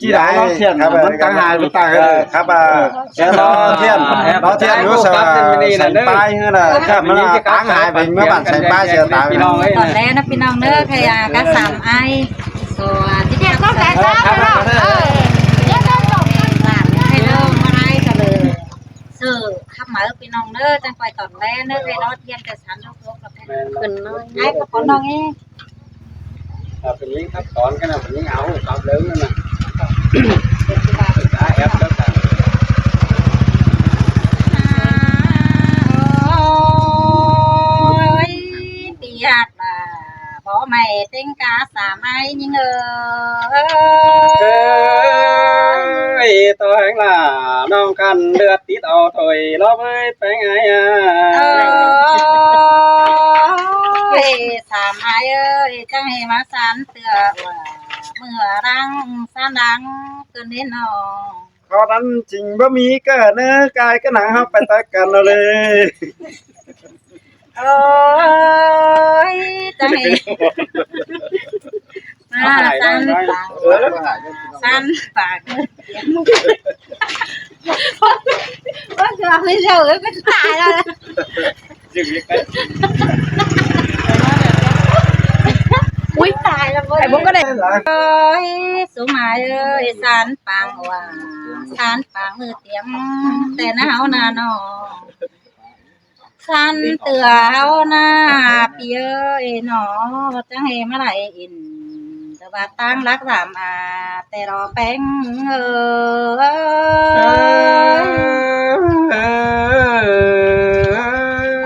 ຈີ່ດາວລາວທຽນ ມັນຕາງຫາຍໄປຕາງ ເອີ ຄັບ ເອີ ເສຍລໍທຽນ ລໍທຽນຢູ່ໃສ່ປາຍເຮືອນ ຄັບ ມັນຕາງຫາຍໄປເມື່ອບ້ານໃສ່ປາຍ ພີ່ນ້ອງເອີຍ ຕອນແລກນະ ພີ່ນ້ອງເດີ ໃຫ້ອາກາສາມອ້າຍ ສອງ ທີ່ເຈົ້າຕ້ອງການຊາເນາະ ເອີ ເດີນລົງມາໄດ້ກໍເລີຍ ເຊີຄັບມາເອີ ພີ່ນ້ອງເດີ ຈັ່ງຄ່ອຍຕອນແລກເດີ ໃຫ້ລໍທຽນແຕ່ສາມ ແມ່ນ ຂຶ້ນມາ ອ້າຍກໍຂໍນ້ອງເອງ ຖ້າເປັນຍິງຄັບຕອນກັນນະ ເປັນຍິງເອົາກັບເລີຍນັ້ນນະ ຕາແອບແລ້ວກັນ ໂອ້ຍ ທີ່ຮັກຫຼາ ບໍ່ໃຫ້ເຕັງກາສາມອ້າຍຍິງເອີຍ ເອີຍ ຕໍ່ແຮງຫຼ້າ ນ້ອງຄັນເລືອດຕິດເອົາຖ້ວຍ ລອບເອີຍ ແປງອາຍ ເອີຍ ສາມອ້າຍເອີຍ ຈັ່ງໃຫ້ມາສານເທື່ອວ່າ ເມື່ອຫຼັງສານດັງເກີນເດ້ນ້ອງ ເທົ່ານັ້ນຈຶ່ງບໍ່ມີກະເນີກາຍກະໜັງ ເຮົາໄປຕາກັນເອົາເລີຍ ໂອ້ຍ ຈັ່ງໃຫ້ ອ່າ ສານປາກ ເອີ ສານປາກ ໂອ້ຍ ເກືອບໄມ່ເຈົ້າເອີຍ ເປັນຕາຍແລ້ວ ຈຶ່ງເຮັດໄປ ອຸ້ຍ ຕາຍແລ້ວເວີຍ ໄອ້ບົກກໍໄດ້ ໂອ້ຍ ສຸມອ້າຍເອີຍ ສານປາງວ່າ ສານປາງມືຕຽມ ແຕ່ນາເຮົານານ້ອງ ສັນເຕືອເຮົານາ ປີເອີຍໜໍ ຈັ່ງໃຫ້ມາໄລ່ອິນ ແຕ່ວ່າຕັ້ງຫຼັກສາມອາ ແຕ່ລໍແປງເອີຍ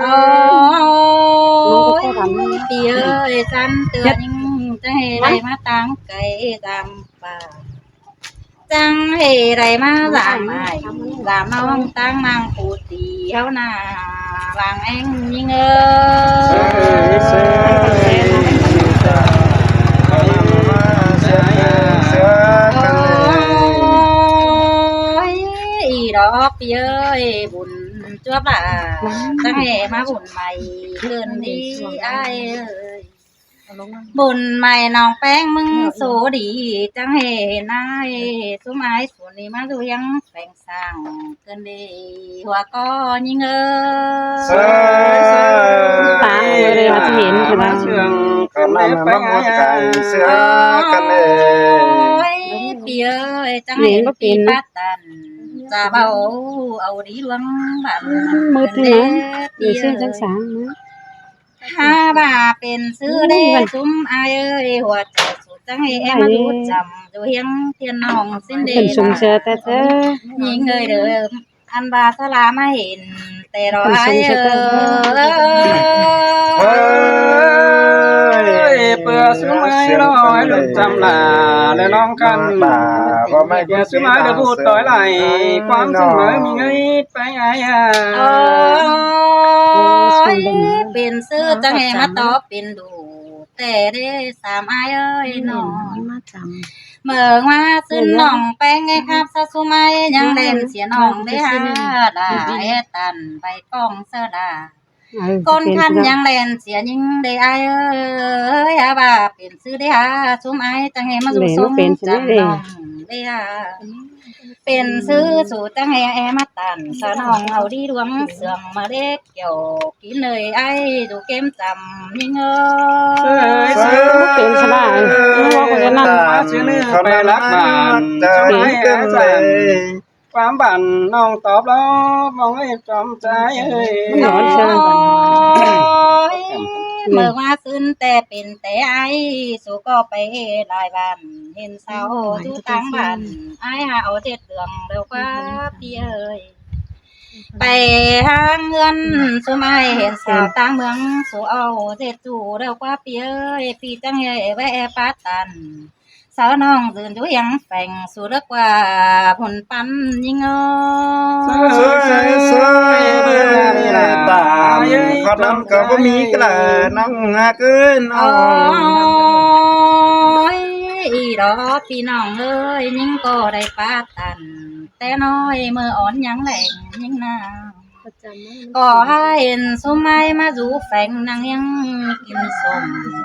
ໂອ້ຍ ປີເອີຍ ສັນເຕືອຍິງ ຈັ່ງໃຫ້ໄດ້ມາຕັ້ງໄກສາມປາ ຈັ່ງໃຫ້ໄດ້ມາລາມອ້າຍລາມນ້ອງ ຕັ້ງນາງຜູ້ຕີເຮົານາ ລາງແອງຍິງເອີຍ ໂອ້ຍ ອີດອກປີເອີຍ ບຸນຈວບລາ ຈັ່ງໃຫ້ມາບຸນໃໝ່ເກີນດີອ້າຍເອີຍ ບຸນໃໝ່ນ້ອງແປ້ງມຶງໂສດີ ຈັ່ງໃຫ້ນາຍ ຊຸມອ້າຍສູນນີ້ມາຢູ່ຮຽງແປງສ້າງ ເກີນດີຫົວກໍຍິງເອີຍ ຕາບໍ່ໄດ້ວ່າຊິເຫັນ ມາເຊື່ອງກັນແນ່ແປງອ້າຍ ໂອ້ຍ ປີເອີຍ ຈັ່ງໃຫ້ປີປາຕັນ ຈະເວົ້າເອົາດີດວງບັນ ມືຖືນະ ເດີ ປີເອີຍ ຊື່ຈັງສາງນະ ຖ້າວ່າເປັນຊື່ເດ້ ຊຸມອ້າຍເອີຍ ຫົວໃຈສູດຈັ່ງໃຫ້ແອມາຢູ່ຈຳ ຢູ່ຮຽງທຽນນ້ອງສິນເດ ເພິ່ນຊົມເຊີຍແທ້ໆ ຍິງເອີຍເດີ ອັນວ່າສະຫຼາມາເຫັນ ແຕ່ລໍອ້າຍເອີຍ ເອີຍ ເພື່ອຊຸມອ້າຍນ້ອຍລຸດຈຳຫຼ້າ ແລະນ້ອງຄັນ ເພື່ອຊຸມອ້າຍເດີຜູ້ຕ່ອຍຫຼາຍ ຄວາມຈິງເອີຍມີເງີຍ ໄປອ້າຍເອີຍ ໂອ້ຍ ເປັນຊື່ຈັ່ງໃຫ້ມາຕອບເປັນດູ ແຕ່ເດ້ສາມອ້າຍເອີຍນ້ອງ ມາຈຳ ເບິ່ງວ່າຊຶນນ້ອງແປ້ງໄງຄັບ ສາວສຸໄມຍັງແລ່ນເສຍນ້ອງເດ້ຫາ ລາແອຕັນໃບກອງສະລາ ຄົນຄັນຍັງແລ່ນເສຍຍິງເດ້ອ້າຍເອີຍ ຫາວ່າເປັນຊື່ເດ້ຫາ ຊຸມອ້າຍຈັ່ງໃຫ້ມາສູ່ຊົງຈຳນ້ອງເດ້ຫາ ເປັນຊື່ສູຈັ່ງໃຫ້ແອມາຕັນ ສາວນ້ອງເອົາດີດວງເຊື່ອງມາເລັກ ແກ້ວກິນເອີຍອ້າຍ ດູເກມຈຳຍິງເອີຍ ເອີຍ ເປັນຊະນະ ເອີຍ ເວົ້າກັນນັ້ນ ເຂົ້ານຳໄປລັກບ້ານ ເປັນເກີນເລີຍ ຄວາມບ້ານນ້ອງຕອບລອບ ມອງເອີຍຈອມໃຈເອີຍ ມັນນອນຊະ ເມື່ອວ່າຊືນແຕ່ເປັນແຕ່ອ້າຍ ສູກໍໄປຫຼາຍບ້ານ ເຫັນສາວຢູ່ຕ່າງບ້ານ ອ້າຍຫາເອົາເຈັດເລື່ອງແລ້ວກວ່າ ພີ່ເອີຍ ໄປຫາເງິນຊຸມອ້າຍເຫັນສາວຕ່າງເມືອງ ສູ່ເອົາເຈັດຈູແລ້ວກວ່າ ພີ່ເອີຍ ພີ່ຈັ່ງໃຫ້ແວ່ປາຕັນ ສາວນ້ອງຢືນຢູ່ຫຽງແຟງ ສູ່ເລີກວ່າພຸ້ນປັນຍິງເອີຍ ເຊີຍ ເຊີຍ ຕາມຄວາມນຳກໍບໍ່ມີກະລະ ນ້ອງຮັກເອີຍ ໂອ້ຍ ອີດອກພີ່ນ້ອງເອີຍ ຍິງກໍໄດ້ປາຕັນ ແຕ່ນ້ອຍເມື່ອອ່ອນຍັງແລງຍິງນາ ກໍຫາເຫັນສຸມອ້າຍມາຢູ່ແຟງນັ່ງຮຽງກິນສົ້ມ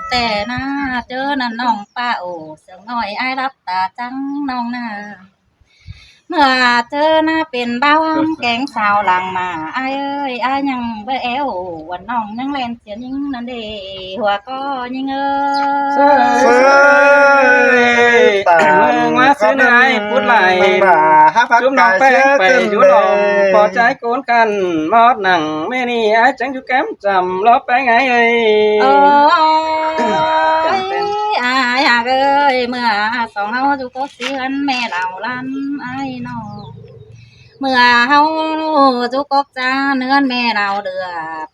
ແຕ່ໜ້າ ເຈີນັ້ນນ້ອງປ້າໂອ ສຽງນ້ອຍອ້າຍຫຼັບຕາຈັງນ້ອງນາ ເມື່ອເຈີໜ້າເປັນບ່າວຫາມແກງສາວຫຼັງມາ ອ້າຍເອີຍ ອ້າຍຍັງບໍ່ແອວ ວ່ານ້ອງຍັງແລ່ນສຽນຍິງນັ້ນເດ ຫົວກໍຍິງເອີຍ ເຊີຍ ເຊີຍ ຕາມ ເມືອງວ່າຊື່ນາຍພຸດໄຫຼ ນາງບ່າ ຫາຜັກ ຈຸມນ້ອງແປ້ງໄປຢູ່ນ້ອງ ກາຍເຊື້ອຂຶ້ນເລີຍ ພໍໃຈໂກນກັນມອດໜັງ ແມ່ນີ້ອ້າຍຈັ່ງຢູ່ແກ້ມ ຈຳລອບໄປໄງເອີຍ ໂອ້ຍ ອ້າຍຮັກເອີຍ ເມື່ອສອງເຮົາຢູ່ກົກເຊືອນແມ່ລາວລ້ານອ້າຍນ້ອງ ເມື່ອເຮົາຢູ່ກົກຈານເຮືອນແມ່ລາວເດືອ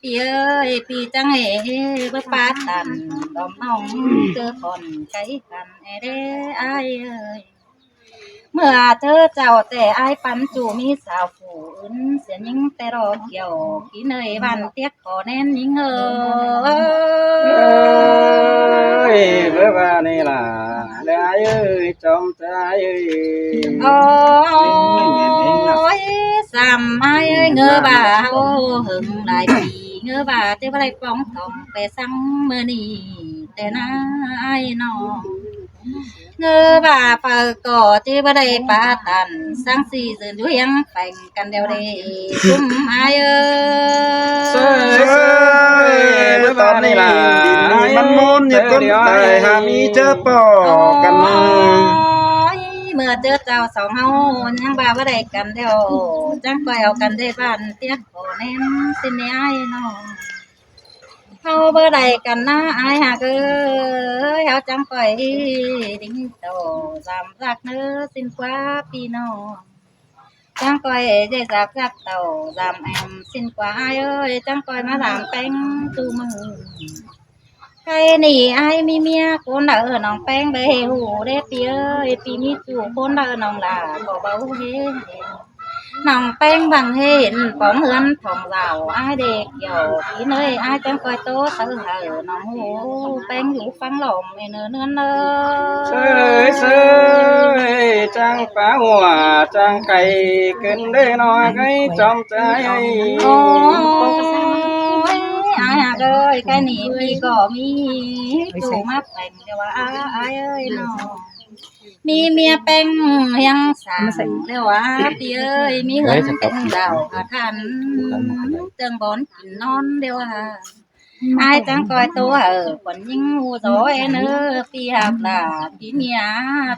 ພີ່ເອີຍ ພີ່ຈັ່ງໃຫ້ເບິດປາຕັນ ດອມນ້ອງເຈີຄອນໄກກັນແອເດອ້າຍເອີຍ ເມື່ອເຈີເຈົ້າແຕ່ອ້າຍປັນຈູມີສາວຜູ້ອື່ນ ສຽນຍິງແຕ່ດອກກ່ຽວ ກິນເອີຍບ້ານຕຽກ ຂໍແໜ້ນຍິງເອີຍ ເອີຍ ເບີວ່ານີ້ລະ ແລອ້າຍເອີຍ ຈອມໃຈເອີຍ ໂອ້ຍ ສາມອ້າຍເອີຍ ເງີບາເຮົາເຫິງຫຼາຍປີ ເງີບາເຈົ້າບໍ່ໄດ້ປອງຕອງແປສັງ ມື້ນີ້ແຕ່ນາອ້າຍນ້ອງ ເງີບາເຝົ້າກໍທີ່ບໍ່ໄດ້ປາຕັນ ສັງສີເຊີນຢູ່ຮຽງແຟງກັນແລ້ວເດ້ ຊຸມອ້າຍເອີຍ ເຊີຍ ເຊີຍ ເອີຍ ຕອນນີ້ ເອີຍ ດິນນີ້ມັນໂມນຢູ່ກົ້ນຕາຍ ຫາມີເຈີພໍ້ກັນ ໂອ້ຍ ເມື່ອເຈີເຈົ້າສອງເຮົາຍັງວ່າບໍ່ໄດ້ກັນແລ້ວ ຈັ່ງຄ່ອຍເອົາກັນໄດ້ບ້ານຕຽກ ຂໍແໜ້ນຊິນໃນອ້າຍນ້ອງ ເຮົາບໍ່ໄດ້ກັນນາອ້າຍຮັກເອີຍ ເຮົາຈັ່ງຄ່ອຍດິງໂຕ ສາມສັກເນີ ສິ້ນກວ່າພີ່ນ້ອງ ຈັ່ງຄ່ອຍໄດ້ສັກສັກເຕົ້າ ສາມແອມສິ້ນກວ່າອ້າຍເອີຍ ຈັ່ງຄ່ອຍມາສາມແປງສູ່ມື້ ໄກນີ້ອ້າຍມີເມຍຄົນໃດ ນ້ອງແປ້ງໄດ້ຮູ້ເດ້ ພີ່ເອີຍ ພີ່ມີຊູ່ຄົນໃດ ນ້ອງຫຼ້າກໍເວົ້າເຫັນ ນ້ອງແປ້ງບັງເຫັນປອງເຮືອນຂອງລາວ ອ້າຍເດັກກ່ຽວ ພີ່ເອີຍ ອ້າຍຈັ່ງຄ່ອຍໂຕເຊີເຮີ ນ້ອງຮູ້ແປ້ງຢູ່ຝັ່ງຫຼອມ ເອີ ເນີນເນີນເນີນ ເຊີຍ ເຊີຍ ຈັ່ງປາຫົວ ຈັ່ງໄກ່ຂຶ້ນເດ້ນ້ອຍໄກ່ຈອມໃຈ ໂອ້ຍ ອ້າຍເອີຍ ໄກ່ນີ້ພີ່ກໍມີ ໂຕມາແປ້ງ ແຕ່ວ່າອ້າຍເອີຍນ້ອງ ມີເມຍແປ້ງຮຽງສັງແລ້ວວ່າ ພີ່ເອີຍ ມີເຮືອນເປັນດາວພະທັນ ເຕີງບ່ອນກິນນອນແລ້ວວ່າ ອ້າຍຈັ່ງຄ່ອຍໂຕເຮີ ຂວັນຍິງຮູ້ໂຕເອີຍເນີ ພີ່ຮັກຫຼ້າ ພີ່ເມຍ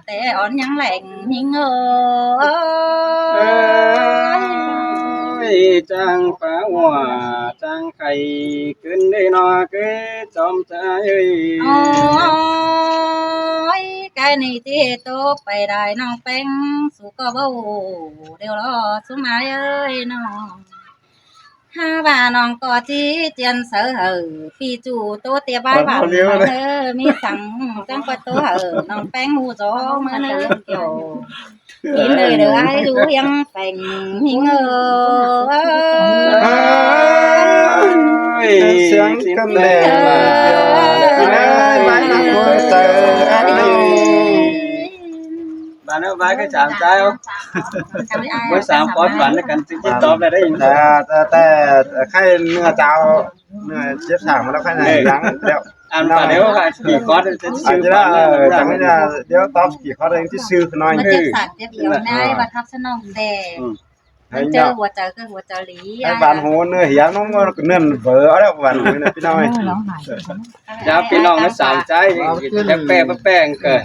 ແຕ່ອ່ອນຍັງແຫຼງຍິງເອີຍ ເອີຍ ຈັ່ງປາຫົວ ຈັ່ງໄຂ່ຂຶ້ນເດ້ນ້ອຍເອີຍ ຈອມໃຈເອີຍ ໂອ້ຍ ໄກ່ນີ້ຊິໂຕໄປໄດ້ ນ້ອງແປ້ງ ສູກໍເວົ້າແລ້ວລະ ສຸມອ້າຍເອີຍນ້ອງ ຫາວ່ານ້ອງກໍຊິຈຽນເຊີເຮີ ປີ້ຈູໂຕເຕຍບາຍບານເດີ ມີສັງຈັ່ງກວ່າໂຕເຮີ ນ້ອງແປ້ງຮູ້ໂຕເມີເນີກ່ຽວ ກິນເລີຍເດີ ອ້າຍຢູ່ຮຽງແຟງຫິງເອີຍ ສຽງກັນແດ່ ກິນເລີຍ ໄປນຳຄົນໃຈ ອ້າຍ ບ້ານເຮົາບ້ານຄືສາມເຈົ້າ ເບິ່ງສາມປອດຝັນນຳກັນ ຊິຕອບໄດ້ອີກ ແຕ່ ແຕ່ ແຕ່ໄຂ່ເນື້ອເຈົ້າ ເນື້ອເຈັບສາມແລ້ວໄຂ່ໃນຫຼັງແລ້ວ ອັນບາດດຽວກໍສະກີຄອດຈະຊື່ ເອີ ຈັ່ງນີ້ນະ ດຽວຕອບສະກີຄອດຈັ່ງຊິຊື່ໜ້ອຍ ມັນເຈັບສາມເຈັບດຽວນາຍວ່າທັບສະໜອງແດ່ ອືມ ມັນເຈີຫົວໃຈຄືຫົວໃຈຫຼີ ໃຫ້ບານຫູເນື້ອຫຽງ ມັນກໍເນີນເບີເອົາແລ້ວບານຫູນະ ພີ່ນ້ອງເອີຍ ເອີ ລອງຫາຍ ຢ່າພີ່ນ້ອງມາສາມໃຈ ແປກໆແປງເກີດ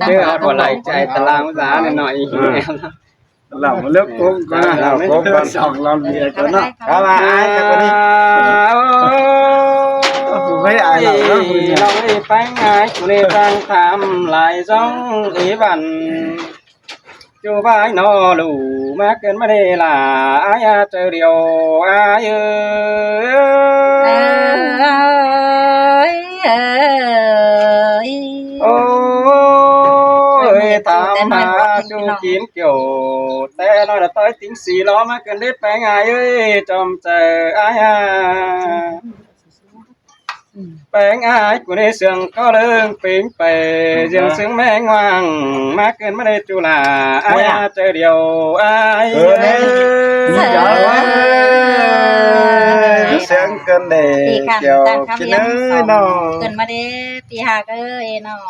ເຈີເອົາບໍ່ໄດ້ໃຈຕະລາງສາໜ້ອຍໆ ເອີ ລຳເລິກກົງກ່ອນ ລຳເລິກກົງກ່ອນ ສອງລຳເບຍກ່ອນເນາະ ເອົາລະ ອ້າຍກັບຄົນນີ້ ໂອ້ຍ ໄປອ້າຍລຳເນາະ ລຳເອີຍ ໄປອ້າຍ ຜູ້ນີ້ຕັ້ງຖາມຫຼາຍຊ່ອງອີວັນ ຢູ່ບ້ານນອລູ ມາເກີນມາເດລາ ອ້າຍເຈີດຽວ ອ້າຍເອີຍ ໂອ້ຍ ຖາມຫາຈູກິນກ່ຽວ ແຕ່ນ້ອຍລະຕ້ອຍຕິງສີ ລໍມາເກີນເດແປງອ້າຍເອີຍ ຈອມໃຈອ້າຍ ແປງອ້າຍກູເດເຊື່ອງກໍເລີງເປັງໄປ ເຊື່ອງເຊິ່ງແມງຫວ່າງ ມາເກີນມາເດຈຸລາ ອ້າຍເຈີດຽວ ອ້າຍເອີຍ ເອີ ເອີຍ ສຽງເກີນເດ້ ປີຂ້າງ ກ່ຽວ ຕ່າງຄຳ ກິນເອີຍ ສອງ ນ້ອງ ເກີນມາເດ້ ປີຮາກເອີຍນ້ອງ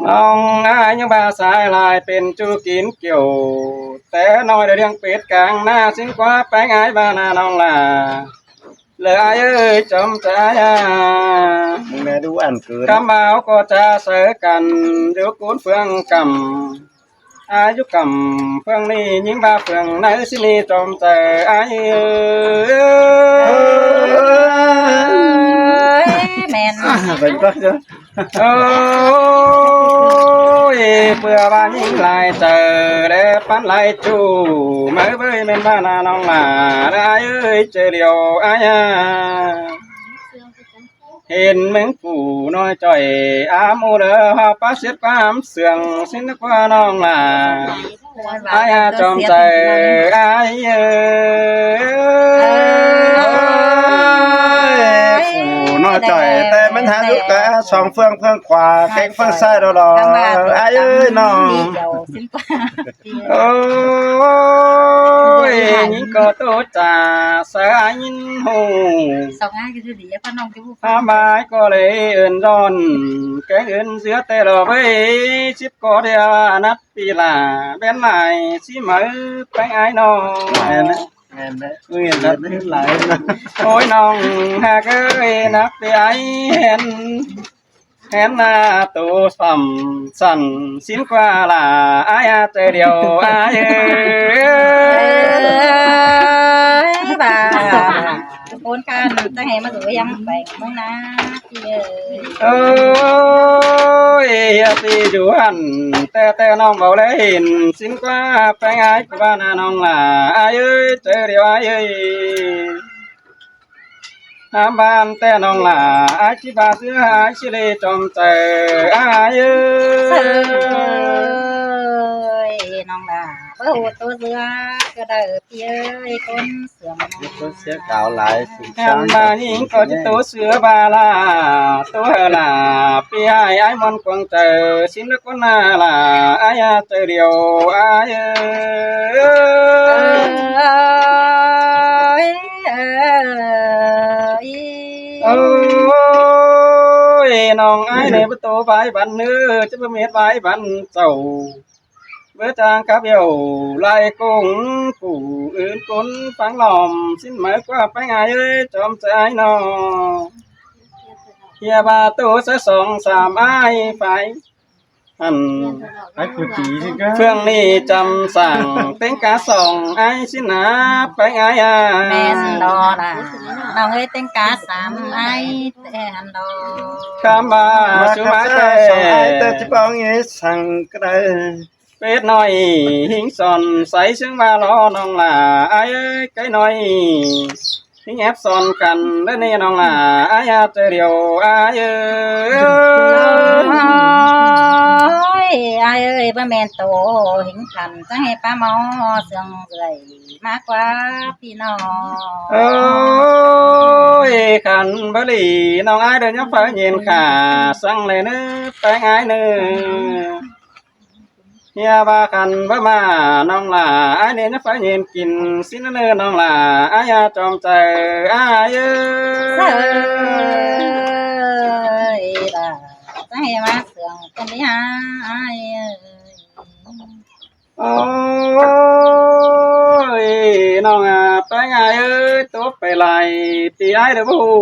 ນ້ອງອ້າຍຍັງບໍ່ສາຍຫຼາຍ ເປັນຈູກິນກ່ຽວ ແຕ່ນ້ອຍໄດ້ລ້ຽງເປັດກາງນາ ຊິນກວ່າແປງອ້າຍບ້ານນານ້ອງຫຼ້າ ເລີຍອ້າຍເອີຍ ຈອມໃຈອ້າຍ ແມ່ດຸອັນເກີນ ຄຳເວົ້າກໍຈະເຊີກັນ ຢູ່ກູນເຟືອງກຳ ອາຍຸກຳເຟືອງນີ້ ຍິ່ງວ່າເຟືອງໃນຊິນີ້ ຈອມໃຈອ້າຍເອີຍ ແມ່ນ ເປັນກໍ ໂອ້ຍ ເພື່ອວ່າຍິ່ງຫຼາຍໃຈ ແລະປັນຫຼາຍຈູ ມາເບີຍແມ່ນວ່ານານ້ອງຫຼ້າ ອ້າຍເອີຍ ເຈີດຽວອ້າຍ ເຫັນເມືອງຜູ້ນ້ອຍຈ່ອຍ ອາໝູເດີ ຫາປາເສດຄວາມເຊື່ອງ ຊິນກວ່ານ້ອງຫຼ້າ ອາຍອາຈອມໃຈ ອາຍເອີຍ ຜູ້ນ້ອຍຈ່ອຍ ແຕ່ມັນຫາລູກກາສອງເຟືອງ ເຟືອງຂວາ ແກງເຟືອງຊ້າຍດອກ ອາຍເອີຍນ້ອງ ໂອ້ຍ ຍິງກໍໂຕຈາ ສາຍຍິນຮູ້ ສອງອ້າຍກໍຄືດີ ພານ້ອງຈະຮູ້ ພາບາຍກໍເລີຍເອີ້ນຮ້ອນ ແກງເອີ້ນເສືອແຕ່ລະເວີຍ ສິບກໍດຽວອານັດ ປີລາແບນຫຼາຍ ຊິເໝີແປງອ້າຍນ້ອງ ແມ່ນແຫຼະ ແມ່ນແຫຼະ ເອີຍ ເຮັດຫຼາຍ ໂອ້ຍ ນ້ອງຫາກເອີຍ ນັກແຕ່ອ້າຍແຫ່ນ ແຫ່ນໜ້າໂຕສ່ຳສັ່ນ ຊິນກວ່າຫຼ້າ ອ້າຍອາເຈີດຽວ ອ້າຍເອີຍ ເອີຍ ບາ ໂອນກັນ ຈັ່ງໃຫ້ມາສູ່ຫຍັງໄປເມືອງນາ ໂອ້ຍ ເຮຍຕີຢູ່ຫັ້ນ ແຕ່ແຕ່ນ້ອງເວົ້າແລເຫັນ ຊິນກວ່າແປງອ້າຍກວ່ານານ້ອງຫຼ້າ ອ້າຍເອີຍ ເຈີດຽວອ້າຍເອີຍ ຫ້າມບ້ານແຕ່ນ້ອງຫຼ້າ ອ້າຍຊິບາເສືອ ອ້າຍຊິເລຈອມເຈີ ອ້າຍເອີຍ ນ້ອງຫຼ້າ ບໍ່ຮູ້ໂຕເສືອກໍໄດ້ ພີ່ເອີຍ ຄົນ ເສຍງ ຄົນເສຍກາວຫຼາຍ ຍາມມາຍິງກໍຈະໂຕເສືອບາລາ ໂຕເຮີລາ ປີອ້າຍ ອ້າຍມ່ວນກວາງເຈີ ຊິນລະຄົນນາລາ ອ້າຍອາເຈີດຽວ ອ້າຍເອີຍ ໂອ້ຍ ນ້ອງອ້າຍເນີ ບໍ່ໂຕບາຍບັນເນີ ຈະບໍ່ເຮັດບາຍບັນເຈົ້າ ເບີຈາງກັບເອີວ ລາຍກົງ ຜູ້ອື່ນກົນຟັງລ້ອມ ຊິນໝາຍກວ່າໄປຫາເອີຍ ຈອມໃຈອ້າຍນ້ອງ ເຮຍບາໂຕສະສອງສາມອ້າຍໄປ ອັນ ໄປກູຕີຊິກະ ເຟືອງນີ້ຈຳສັ່ງ ເຕັງກາສອງອ້າຍຊິນຫາໄປອ້າຍອາ ແມ່ນດອກລະ ນ້ອງເອີຍ ເຕັງກາສາມອ້າຍແຕ່ຫັ້ນດອກ ຄຳວ່າ ມາ ສຸມາແຕ່ ສອງອ້າຍແຕ່ ຈະເວົ້າຫຍັງສັ່ງກະໄດ້ ເປັດນ້ອຍຫິງສອນໃສ ເຊິ່ງວ່າລໍນ້ອງຫຼ້າ ອ້າຍເອີຍ ໄກ່ນ້ອຍຫິງແອບສອນກັນເດີນີ້ນ້ອງຫຼ້າ ອ້າຍອາເຈີດຽວ ອ້າຍເອີຍ ອ້າຍເອີຍ ບໍ່ແມ່ນໂຕຫິງຂັນ ຈັ່ງໃຫ້ປາໝໍເຊື່ອງເອື້ອຍ ມາກວ່າພີ່ນ້ອງ ໂອ້ຍ ຂັນບໍ່ຫຼີນ້ອງອ້າຍເດີ ຍາມຟ້າເຢັນຂ້າ ສັ່ງແລເນີ ແປງອ້າຍເນີ ເຮຍວ່າຄັນບໍ່ມານ້ອງຫຼ້າ ອ້າຍເນີ ຍາມຟ້າເຢັນກິນຊີ້ນເນີນ້ອງຫຼ້າ ອ້າຍອາຈອມໃຈ ອ້າຍເອີຍ ເອີຍ ຫຼ້າ ໃຈມາເຊື່ອງກັນດີຫາອ້າຍເອີຍ ໂອ້ຍ ນ້ອງອາ ແປງອ້າຍເອີຍ ໂຕໄປຫຼາຍປີອ້າຍເດີບໍ່ຮູ້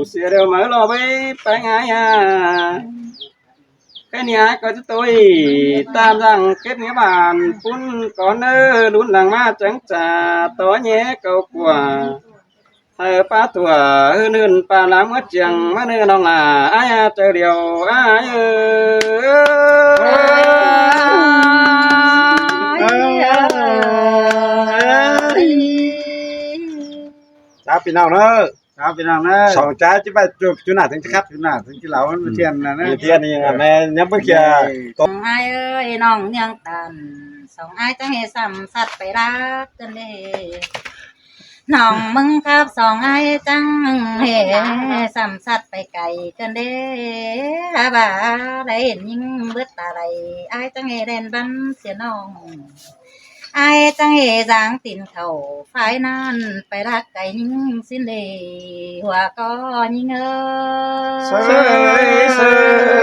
ເສຍດຽວມາລໍໄວ້ແປງອ້າຍອາ ແຄ່ນີ້ອ້າຍກໍຈະໂຕຍ ຕາມດັ່ງເກັບເງິຍບານປຸ້ນກ່ອນເດີ ລຸນຫຼັງມາຈັ່ງຈະຕໍ່ແຍເກົ່າກວ່າ ໃຫ້ປາຕົວ ຮືນປາລາເມືອຈຽງມາເນີນ້ອງຫຼ້າ ອ້າຍເຈີດຽວ ອ້າຍເອີຍ ລາພີ່ນ້ອງເດີ ລາພີ່ນ້ອງເດີ ສອງຈານຈະໄປຈຸ ຈຸໜ້າເຖິງຈະຄັບ ຈຸໜ້າເຖິງຈະເລົ່າ ມັນບໍ່ທຽນນະ ບໍ່ທຽນນີ້ນະ ແມ່ນຍັງບໍ່ເຄີຍ ອ້າຍເອີຍ ນ້ອງນຽງຕັນ ສອງອ້າຍຈັ່ງໃຫ້ຊ້ຳສັດໄປລັກກັນເດ້ ນ້ອງມຶງຄັບສອງອ້າຍຈັ່ງເຮ ຊ້ຳສັດໄປໄກເກີນເດ້ ອາບາໄດ້ເຫັນຍິງເບິດຕາໄຫຼ ອ້າຍຈັ່ງເຮແລ່ນບັນເສຍນ້ອງ ອ້າຍຈັ່ງເຫຍາງຕີນເຂົ້າ ຝ່າຍນັ້ນໄປລັກໄກ່ຍິງສິ້ນເດ ຫົວກໍຍິງເອີຍ ເຊີຍເຊີ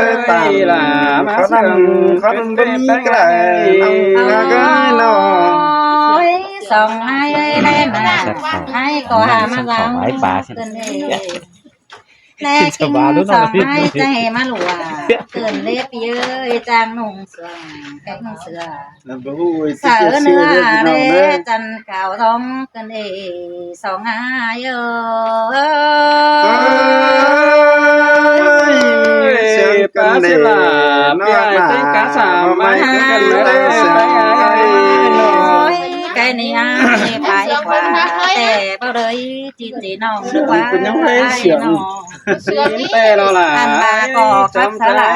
ຍຕາມລະມາເຊື່ອງ ຄັນບໍ່ມີກໍໄດ້ນ້ອງນາເອີຍນ້ອງ ໂອ້ຍ ສອງອ້າຍເອີຍ ໄດ້ມາ ອ້າຍກໍຫາມາເວົ້າເກີນເດ ແລະກິນສອງໄມ້ໃຈມາຫຼວງ ເກີນເລປີເອີຍ ຈ້າງນຸ່ງເສືອ ແກງເສືອ ສາວເນື້ອເດ້ ຈັນຂາວທອງເກີນເອ ສອງອ້າຍເອີຍ ເອີຍ ສຽງເກີນເດ ນ້ອງໜ້າ ມາໃໝ່ຄືກັນເດີ ໂອ້ຍ ໄກ່ນີ້ອ້າຍໄປກວ່າ ແຕ່ບໍ່ເລີຍ ຈີຈີນ້ອງ ເປັນຫຍັງ ອ້າຍນ້ອງ ເປັນຫຍັງ ເສຍງແຕ່ເນາະຫຼ້າ ອັນວ່າກໍຄັກສະຫຼາ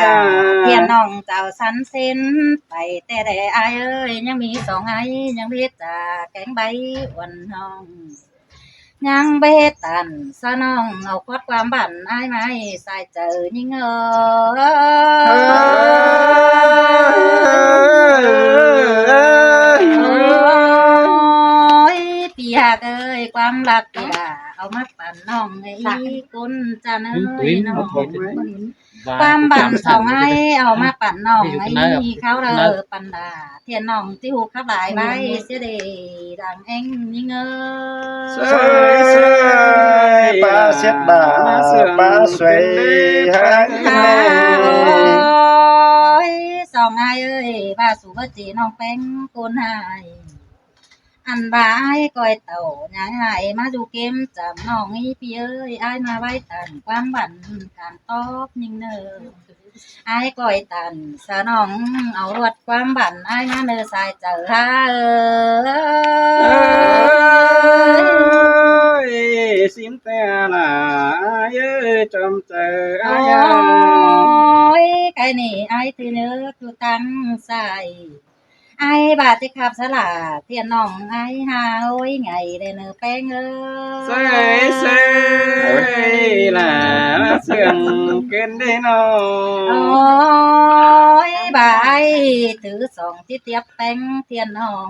ພຽນນ້ອງເຈົ້າສັນເຊັນ ໄປແຕ່ໃດອ້າຍເອີຍ ຍັງມີສອງອ້າຍ ຍັງເຮັດຈາກແກງໃບອ່ອນນ້ອງ ຍັງເຮັດຕັນສະໜອງ ເອົາຄອດຄວາມບ້ານອ້າຍມາໃຫ້ສາຍໃຈຍິງເອີຍ ໂອ້ຍ ພີ່ຮັກເອີຍ ຄວາມລັກ ເອົາມາປັນນ້ອງໃຫ້ອີກຄົນຈາເນີຍນ້ອງ ຄວາມບັນສອງອ້າຍ ເອົາມາປັນນ້ອງໃຫ້ເຂົາເລີປັນດາ ທຽນນ້ອງຕິວຂັບຫຼາຍໄວ້ເສຍເດ ດັງແອງຍິງເອີຍ ເຊີຍເຊີຍ ປາເຊັດບາ ປາສວຍ ໂອ້ຍ ສອງອ້າຍເອີຍ ວ່າສູ່ວ່າຈີນ້ອງແປ້ງໂກນຫາຍ ອັນວ່າອ້າຍກ້ອຍເຕົ້າຍາຍຫາຍມາຢູ່ເກມຈຳນ້ອງອີ່ພີ່ເອີຍ ອ້າຍມາໄວ້ຕັນຄວາມຫວັນການຕອບຍິງເນີ ອ້າຍກ້ອຍຕັນສະໜອງເອົາລວດຄວາມຫວັນອ້າຍມາເນີສາຍເຈົ້າຫາເອີຍ ຊິມແຕ່ລະອ້າຍເອີຍ ຈອມໃຈອ້າຍ ໂອ້ຍ ໄກນີ້ອ້າຍຖືເນີຢູ່ທາງຊ້າຍ ອ້າຍບາດເຈັບຂັບສະຫຼາ ທຽນນ້ອງອ້າຍຫາໂອ້ຍ ໄງແດ່ເນີແປ້ງເອີຍ ເຊີຍເຊີຍ ຫຼ້າເຊື່ອງເກີນເດ້ນ້ອງ ໂອ້ຍ ບາດອ້າຍຖືສອງທີ່ຕຽບແປ້ງທຽນນ້ອງ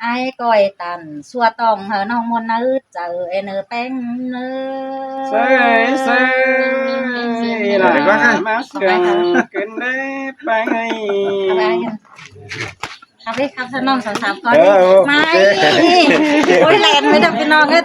ອ້າຍກ້ອຍຕັນຊົ່ວຕ້ອງໃຫ້ນ້ອງມ່ວນໃນໃຈເອີຍເນີແປ້ງເນີ ເຊີຍເຊີຍ ຫຼ້າມາເຊື່ອງເກີນເດ້ແປ້ງ ເອົາໄປ ເອົາໄປຂັບສະໜອງສອງສາມກ່ອນ ເອີ ມາ ໂອເຄ ໂອ້ຍ ແລ່ນໄປເດີ້ພີ່ນ້ອງເອີຍ